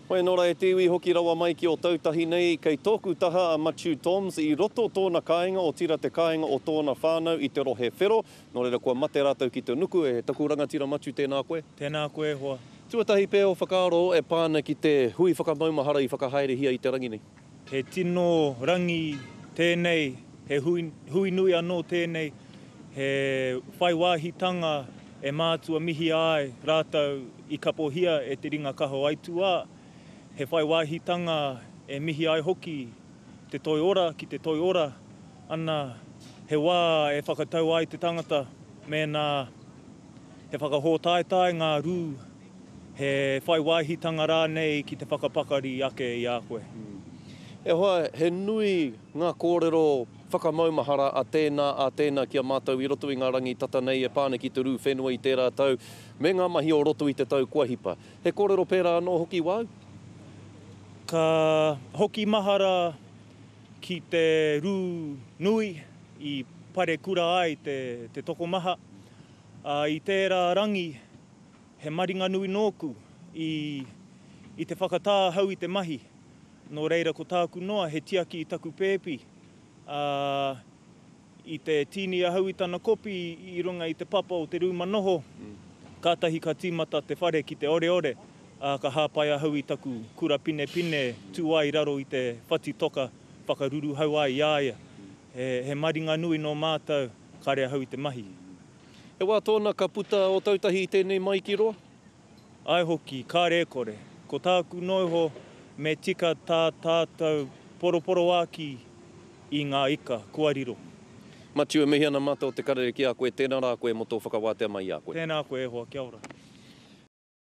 Hoi anō rā e te iwi hoki rawa mai ki Ōtautahi nei, kei tōku taha a Matiu Toms i roto tōna kāinga, otirā te kāinga o tōna whānau i te rohe whero, nō reira kua mate rātou ki te nuku, e taku rangatira Matiu tēnā koe. Tēnā koe e hoa. Tuatahi pea ō whakaaro e pā ana ki te hui whakamaumahara i whakahaerehia i te rangi nei. He tino rangi tēnei, he hui, hui nui anō tēnei, he whai wāhitanga e mātua mihia ai rātou i kapohia e te ringa kaha o aituā, he whai wāhitanga e mihi ai hoki te toi ora ki te toi ora, ana, he wā e whakatau ai te tangata mēnā he whakahōtaetae ngā rū, he whai wāhitanga rānei ki te whakapakari ake i a koe. E hoa, he nui ngā kōrero whakamaumahara a tēnā, a tēnā ki a mātou i roto i ngā rangi tata nei e pā ana ki te rū whenua i tērā tau, me ngā mahi o roto i te tau kua hipa. He kōrero pērā anō hoki wāu? Ka hoki mahara ki te rū nui i parekura ai te tokomaha, ā, i tērā rangi he maringanui nōku i i te whakatā ahau i te mahi, nō reira ko tāku noa he tiaki i taku pēpi, ā, i te tīni ahau i tana kopi i runga i te papa o te rūma noho, kātahi ka tīmata te whare ki te oreore, ā, ka hāpai ahau i taku kura pinepine tū ai i raro i te whati toka whakaruruhau ai i a ia. He, he maringanui nō mātou, kāre ahau i te mahi. He wā tōna ka puta Ōtautahi i tēnei maiki roa? Āe hoki, kāre e kore. Ko tāku noiho, me tika tā tātou poroporoāki i ngā ika kua riro. Matiu, e mihi ana mātou o Te Karere ki a koe, tēnā rā koe mō tō whakawātea mai i a koe. Tēnā koe e hoa, kia ora.